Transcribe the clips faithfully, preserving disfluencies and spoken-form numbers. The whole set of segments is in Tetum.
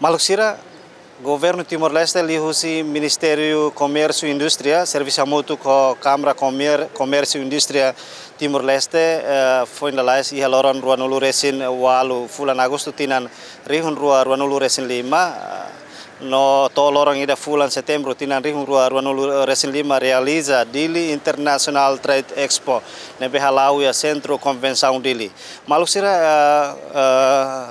Maluk sira, Governu Timor-Leste liuhusi Ministériu Komérsiu Indústria, servisu hamutuk ho Kámara Komér-, Komérsiu Indústria Timor-Leste, eh, foin lalais iha loron ruanulu resin ualu fulan Agostu tinan rihun rua ruanulu resin lima, eh, no to'o loron ida fulan Setembru tinan rihun rua ruanulu resin lima realiza Dili International Trade Expo, ne'ebé hala'o iha Sentru Konvensaun Dili. Maluk sira, eh, eh,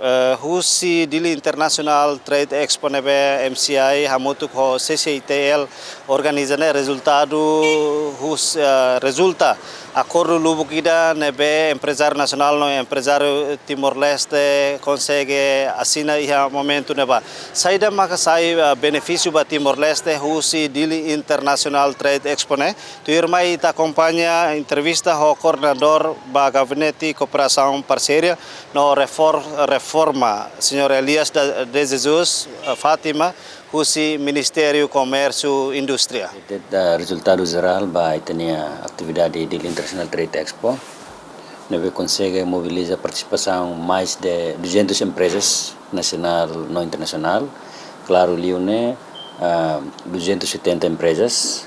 eh, husi Dili International Trade Expo ne'ebé M C I hamutuk ho C C I T L organiza ne'e rezultadu hus-, eh, rezulta akordu lubuk ida ne'ebé emprezáriu nasionál no emprezáriu Timor-Leste konsege asina iha momentu ne'ebá. Saida maka sai, eh, benefísiu ba Timor-Leste husi Dili International Trade Expo ne'e? Tuirmai ita akompaña entrevista ho koordenadór ba Gabinete Kooperasaun Parseria no Refor-, Reforma, señór Elias da, de Jesus, eh, Fátima, husi Ministériu Komérsiu Indústria. Ita, eh, rezultadu jerál ba ita-nia atividade Dili International Trade Expo, ne'ebé konsege mobiliza partisipasaun mais de duzentas empresas nasionál no internasionál. Klaru, liu ne'e, ah, duzentas e setenta empresas,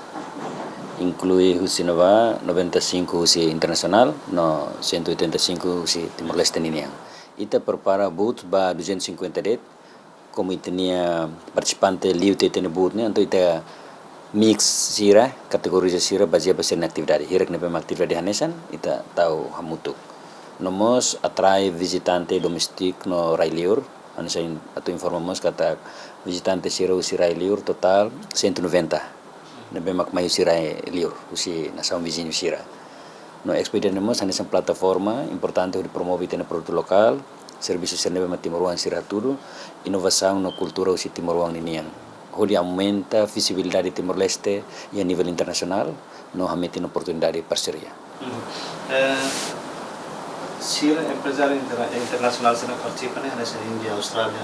inklui husi ne'ebá noventa e cinco husi internasionál, no cento e oitenta e cinco husi Timor-Leste ninian. Ita prepara booth ba duzentos e cinquenta de'it, komu ita-nia partisipante liu tiha ita-nia booth ne'e, entaun ita mix sira, kategoriza sira bazeia ba sira-nia atividade. Hirak ne'ebé mak atividade hanesan, ita tau hamutuk. No mós atrai vizitante doméstiku no rai-liur, hanesan atu informa mós katak vizitante sira husi rai-liur totál cento e noventa. Ne'ebé mak mai husi rai-liur, husi nasaun viziñu sira. No Expo ida-ne'e mós hanesan plataforma importante hodi promove ita-nia produtu lokál, servisu sira ne'ebé mak timoroan sira hatudu, inovasaun no kultura husi timoroan ninian, hodi aumenta vizibilidade Timor-Leste iha nivel internasionál, no hametin oportunidade parseria. Mhm. Eh, sira emprezáriu interna-, internasionál sira partisipa ne'e, hanesan Índia, Austrália?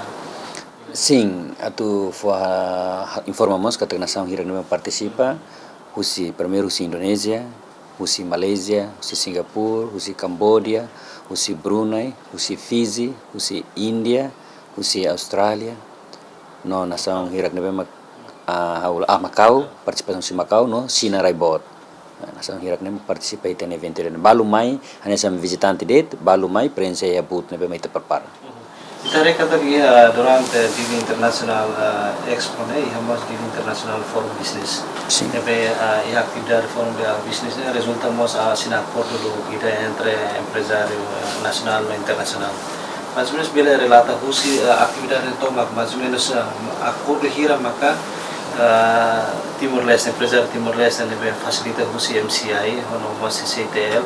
Sin, atu fó ha-, informa mós katak nasaun hirak ne'ebé partisipa, husi, primeiru husi Indonézia, husi Malázia, husi Singapura, husi Kamboja, husi Brunei, husi Fiji, husi Índia, husi Austrália, no nasaun hirak ne'ebé mak, ah, ha'u la-, ah, Makau, partisipasaun husi Makau, no Xina rai-boot. Nasaun hirak ne'e partisipa iha ita-nia eventu ida-ne'e. Balu mai hanesan vizitante de'it, balu mai prenxe iha booth ne'ebé mak ita prepara. Ita haree katak iha durante Dili International, eh, Expo ne'e, iha mós Dili International Forum Business. Sin. Ne'ebé, eh, iha atividade Forum de Business ne'e rezulta mós asina akordu lubuk ida entre emprezáriu, eh, nasionál no internasionál. Mais ou menus bele relata husi, eh, atividade tomak, mais ou menus, eh, akordu hira maka, eh, Timor-Leste, emprezáriu Timor-Leste ne'ebé fasilita husi M C I, ho no mós C C I T L,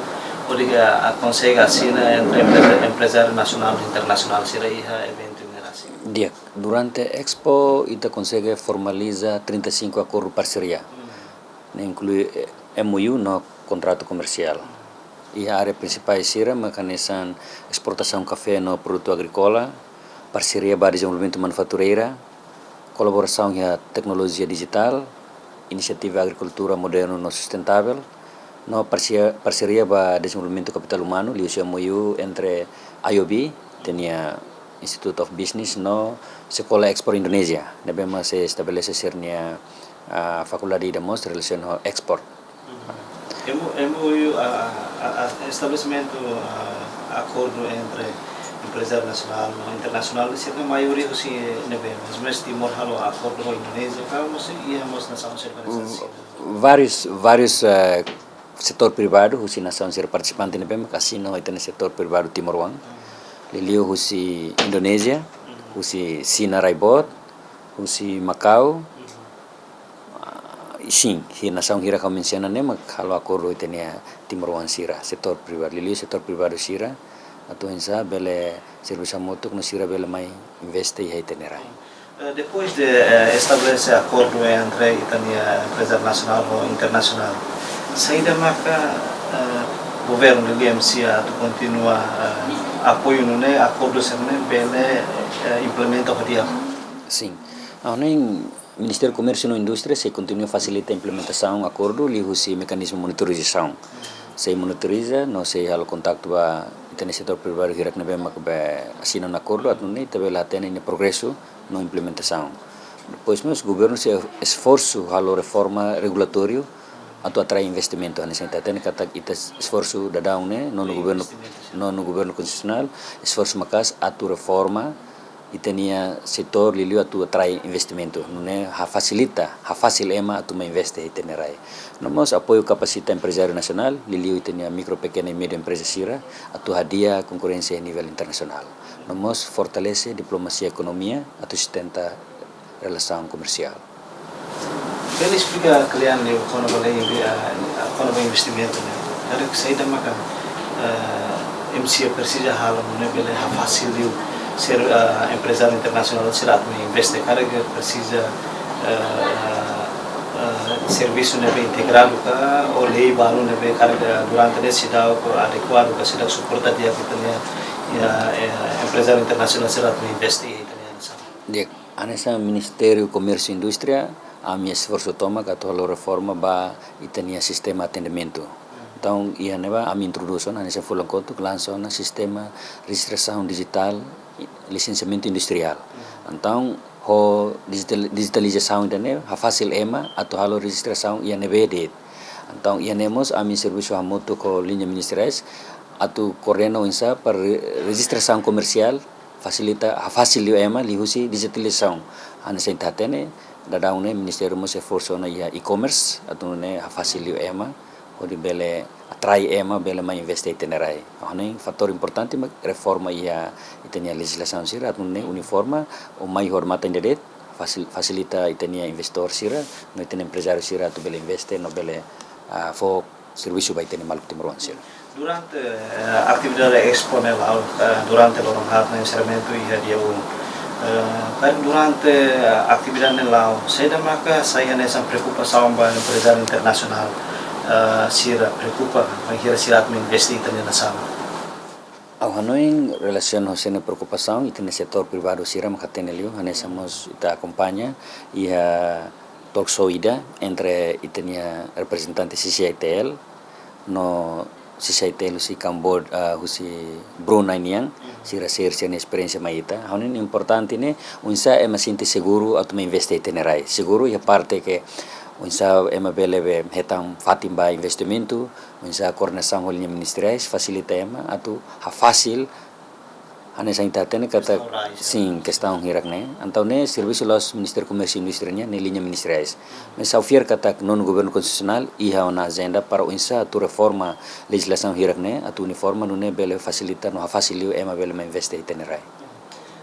hodi, eh, konsege asina entre empreza-, emprezáriu nasionál no internasionál sira iha eventu ne'e rasik. Di'ak, durante Expo ita konsege formaliza trinta e cinco akordu parseria. Hmm. Ne'e inklui, eh, M O U no kontratu komersiál. Iha área prinsipál sira mak hanesan esportasaun kafé no produtu agríkola, parseria ba dezenvolvimentu manufatureira, kolaborasaun iha teknolojia dijitál, inisiativa agrikultura modernu no sustentável, no parseria, parseria ba dezenvolvimentu kapitál umanu, liuhusi M O U entre I O B, ita-nia Institute of Business, no Sekolah Ekspor Indonesia, ne'ebé mak sei estabelese sira-nia, ah, fakuldade ida mós relasiona ho ekspor. M O U, M O U, ah, ah, ah, estabelesimentu, ah, akordu entre emprezáriu nasionál no internasionál, sira maioria husi ne'ebé, mais ou menus Timor halo akordu ho Indonézia, ka mós iha mós nasaun sira hanesan Xina? Várius, várius, eh, setór privadu, husi nasaun sira partisipante ne'ebé mak asina ho ita-nia setór privadu timoroan. Liuliu husi Indonézia, husi Xina rai-boot, husi Makau, ah, i sin, iha nasaun hirak ha'u mensiona ne'e mak halo akordu ho ita-nia timoroan sira, setór privadu, liuliu setór privadu sira, atu oinsá bele servisu hamutuk no sira bele mai investe iha ita-nia rai. Eh, depois de, eh, estabelese akordu entre ita-nia emprezáriu nasionál ho internasionál, saida maka, eh, governu liuliu M C I atu kontinua, eh, apoiu nune'e akordu sira-ne'e bele, eh, implementa ho di'ak? Sin. Ha'u hanoin Ministériu Komérsiu no Indústria sei kontinua fasilita implementasaun akordu liuhusi mekanizmu monitorizasaun. Sei monitoriza no sei halo kontaktu ba Ita-nia setór privadu hirak ne'ebé mak be asina ona akordu, atu nune'e ita bele hatene nia progresu no implementasaun. Depois mós governu sei esforsu halo reforma regulatóriu atu atrai investimentu. Hanesan ita hatene katak ita esforsu daudaun ne'e, nonu governu, nonu governu konstitusionál esforsu maka'as atu reforma ita-nia setór liuliu atu atrai investimentu. Nune'e hafasilita, hafasil ema atu mai investe iha ita-nia rai. No mós apoiu kapasita emprezáriu nasionál, liuliu ita-nia mikro, pekena i média empreza sira, atu hadi'a konkorrénsia nivel internasionál. No mós fortalese diplomasia ekonomia, atu sustenta relasaun komersiál. Bele esplika kle'an liu kona-ba lei, ah, kona-ba investimentu ne'e. Karik saida maka, ah, M C A presiza halo nune'e bele hafasil liu ser, ah, emprezáriu internasionál sira atu mai investe. Karik presiza, ah, ah, servisu ne'ebé integradu ka, ou lei balu ne'ebé karik, ah, durante ne'e seidauk adekuadu ka, seidauk suporta di'ak ita-nia, ya, eh, emprezáriu internasionál sira atu mai investe iha ita-nia nasaun. Di'ak, hanesan Ministériu Komérsiu Indústria, ami esforsu tomak atu halo reforma ba ita-nia sistema atendimentu. Entaun, iha ne'ebá ami introdús ona, hanesan fulan kotuk, lansa ona sistema rejistrasaun dijitál, lisensiamentu industriál. Entaun, ho dijital-, dijitalizasaun ida-ne'e, hafasil ema atu halo rejistrasaun iha ne'ebé de'it. Entaun, iha ne'e mós ami servisu hamutuk ho liña ministeriais, atu koordena oinsá para re-, rejistrasaun komersiál, fasilita, hafasil liu ema liuhusi dijitalizasaun. Hanesan ita hatene, daudaun ne'e Ministériu mós esforsu ona iha e-commerce, atu nune'e hafasil liu ema, hodi bele atrai ema, bele mai investe iha ita-nia rai. Ha'u hanoin fatór importante mak reforma iha ita-nia lejizlasaun sira, atu nune'e uniforma, ou mai hormatan de'it, fasil-, fasilita ita-nia investidór sira, no ita-nia emprezáriu sira, atu bele investe, no bele, ah, fó servisu ba ita-nia maluk timoroan sira. Durante, eh, atividade Expo ne'e la'o, eh, durante loron haat ne'e enserramentu iha dia um. Eh, karik durante, eh, atividade ne'e la'o, saida maka sai hanesan preokupasaun ba emprezáriu internasionál, eh, sira preokupa, bainhira sira atu mai investe iha ita-nia nasaun? Ha'u hanoin relasiona ho sira-nia preokupasaun, ita-nia setór privadu sira mak hatene liu, hanesan mós ita akompaña iha talk show ida entre ita-nia reprezentante C C I T L, no C C I T L husi Kamboja, ah, husi Brunei nian, sira share sira-nia esperiénsia mai ita. Ha'u hanoin importante ne'e, oinsá ema sente seguru atu mai investe iha ita-nia rai. Seguru iha parte ke oinsá ema bele be hetan fatin ba investimentu, oinsá koordenasaun ho liña ministeriais, fasilita ema atu hafasil, hanesan ita hatene katak, kestaun rai, sin, kestaun hirak ne'e. Entaun ne'e servisu la'ós Ministériu Komérsiu Indústria nian, ne'e liña ministeriais. Mas ha'u fiar katak nonu governu konstitusionál iha ona ajenda para oinsá atu reforma lejizlasaun hirak ne'e, atu uniforma nune'e bele fasilita no hafasil liu ema bele mai investe iha ita-nia rai.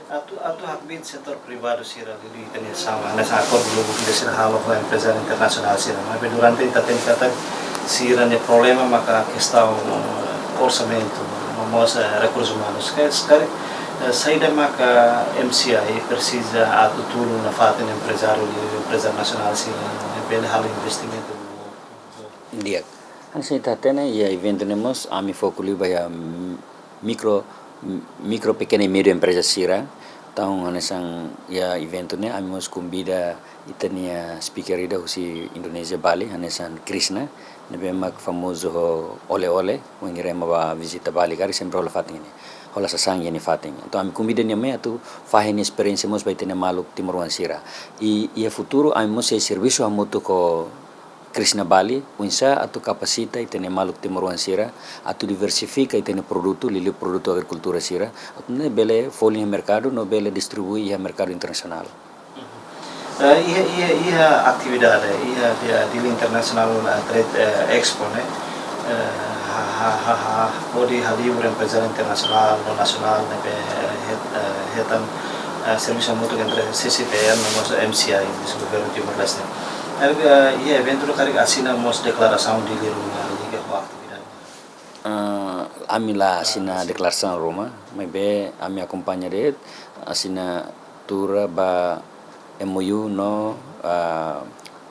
Atu, atu hakbiit setór privadu sira liuliu ita-nia sama, hanesan akordu lubuk ida sira halo ho emprezáriu internasionál sira. Maibé durante ita hatene katak sira-nia problema maka kestaun, eh, orsamentu, no mós, eh, rekursus umanus. Ke sekali, eh, saida maka M C I presiza atu tulun nafatin emprezáriu liuliu emprezáriu nasionál sira, eh, bele halo investimentu. Di'ak. Hanesan ita hatene, iha eventu ne'e mós, ami foku liu ba iha, mm, mikro, mikro, pekena i média empreza sira. Entaun, hanesan iha eventu ne'e, ami mós konvida ita-nia speaker ida husi Indonézia, Bali, hanesan Krishna, ne'ebé mak famozu ho oleh-oleh, wainhira ema bá vizita Bali, karik sempre hola fatin ne'e, hola sasán iha nia fatin. Entaun, ami konvida nia mai atu fahe nia esperiénsia mós ba ita-nia maluk timoroan sira. I, iha futuru, ami mós sei servisu hamutuk ho Krishna Bali, oinsá atu kapasita ita-nia maluk timoroan sira, atu diversifika ita-nia produtu, liuliu produtu agrikultura sira, atu nune'e bele folin iha merkadu, no bele distribui iha merkadu internasionál. Eh, iha, iha, iha atividade, iha dia Dili International, eh, Trade, eh, Expo ne'e, eh, ha, ha, ha, ha, hodi halibur emprezáriu internasionál no nasionál ne'ebé, eh, het-, eh, hetan, eh, servisu hamutuk entre C C T L no mós M C I, husi governu Timor-Leste. Karik, eh, iha eventu ne'e karik asina mós deklarasaun Dili ruma liga ho atividade? Ah, ami la asina deklarasaun ruma, maibé ami akompaña de'it asinatura ba M O U no, ah,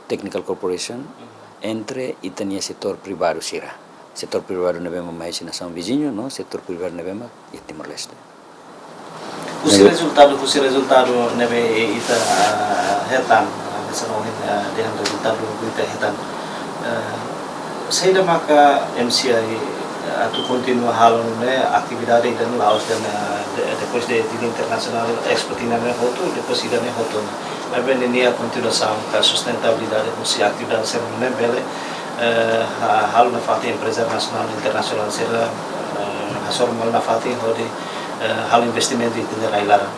technical cooperation entre ita-nia setór privadu sira. Setór privadu ne'ebé mak mai husi nasaun viziñu no setór privadu ne'ebé mak iha Timor-Leste. Husi rezultadu, husi rezultadu ne'ebé ita, ah, hetan, ah, hanesan ohin, ah, dehan rezultadu ita hetan. Ah, saida maka M C I Atu kontinua halo ne'e atividade ida-ne'e la'ós de'it, eh, de-, depois de Dili International Expo tinan ne'e hotu, depois ida-ne'e hotu ona. Maibé ninia kontinuasaun ka sustentabilidade husi atividade sira-ne'e bele, eh, ha-, halo nafatin empreza nasionál, internasionál sira, eh, hasoru malu nafatin hodi, eh, halo investimentu iha ita-nia rai-laran.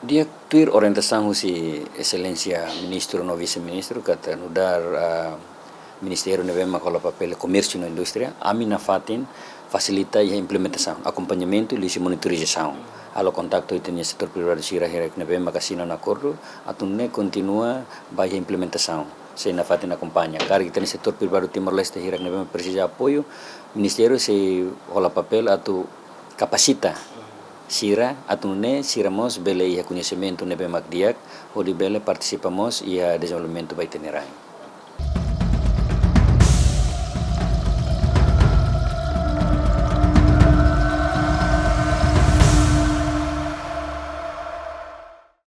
Di'ak, tuir orientasaun husi Exelénsia Ministru no Vise-Ministru katak nu'udar, ah, ministériu ne'ebé mak hola papél Komérsiu no Indústria, ami nafatin fasilita iha implementasaun, akompañamentu liuhusi monitorizasaun. Halo kontaktu ho ita-nia setór privadu sira hirak ne'ebé mak asina ona akordu, atu nune'e kontinua ba iha implementasaun. Sei nafatin akompaña. Karik ita-nia setór privadu Timor-Leste hirak ne'ebé mak presiza apoiu, ministériu sei hola papél atu kapasita sira, atu nune'e sira mós bele iha koñesimentu ne'ebé mak di'ak, hodi bele partisipa mós iha dezenvolvimentu ba ita-nia rai.